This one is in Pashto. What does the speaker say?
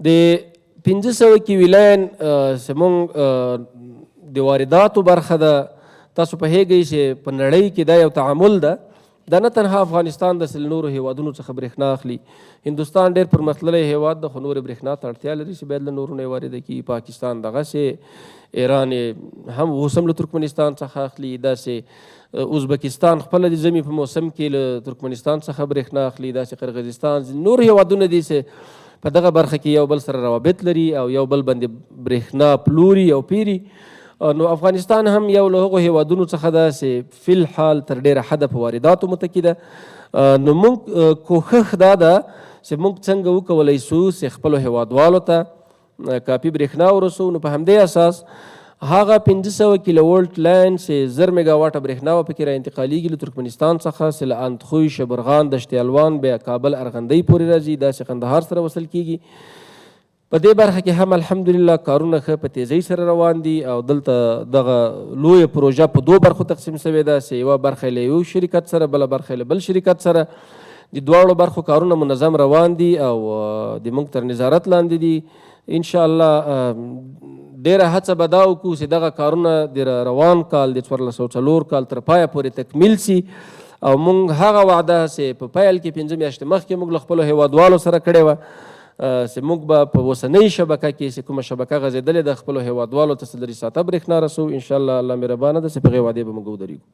د 500 کیوي لاین چې موږ د وارداتو برخه ده، تاسو پوهېږئ چې په نړۍ کې دا یو تعامل ده. دا نه تنها افغانستان د له نورو هیوادونو څخه برېښنا اخلي. هندوستان ډېر پرمختللی هیواد ده، خو نورې برېښنا ته اړتیا لري چې باید له نورو نه یې وارده کړي. پاکستان دغسې، ایران یې هم اوس هم له ترکمنستان څخه اخلي، داسې ازبکستان خپله د ژمي په موسم کې له ترکمنستان څخه برېښنا اخلي، داسې قرغیزستان، نور هیوادونه دي چې په دغه برخه کې یو بل سره روابط لري او یو بل باندې برېښنا پلوري او پیري. نو افغانستان هم یو له هغو هیوادونو څخه ده چې فی الحال تر ډېره حده په وارداتو متکي ده. نو موږ کوښښ دا ده چې موږ څنګه وکولی سو چې خپلو هیوادوالو ته کافي برېښنا ورسوو. نو په همدې اساس هغه 500 کیلو ولټ لاین چې 1000 میګاواټه برېښنا به پکې را انتقالیږي له ترکمنستان څخه، چې له اندخوی، شبرغان، دشت الوان بیا کابل ارغندۍ پورې راځي، داسې قندهار سره وصل کیږي. په دې برخه کې هم الحمدلله کارونه ښه په تیزۍ سره روان دي او دلته دغه لویه پروژه په دوو برخو تقسیم شوې ده چې یوه برخه له یو شرکت سره، بله برخه له بل شرکت سره. د دواړو برخو کارونه منظم روان دي او د موږ تر نظارت لاندې دي. ان شاء الله ډېره هڅه به دا وکړو چې دغه کارونه د روان کال د 1404 کال تر پایه پورې تکمیل سي او موږ هغه وعده چې په پیل کې 5 میاشتې مخکې موږ له خپلو هیوادوالو سره کړې وه چې موږ به په اوسنۍ شبکه کې چې کومه شبکه غځېدلې ده خپلو هیوادوالو ته 4 ساعته برېښنا رسوو. انشاءالله الله مهربانه ده چې په هغې وعدې به موږ ودرېږو.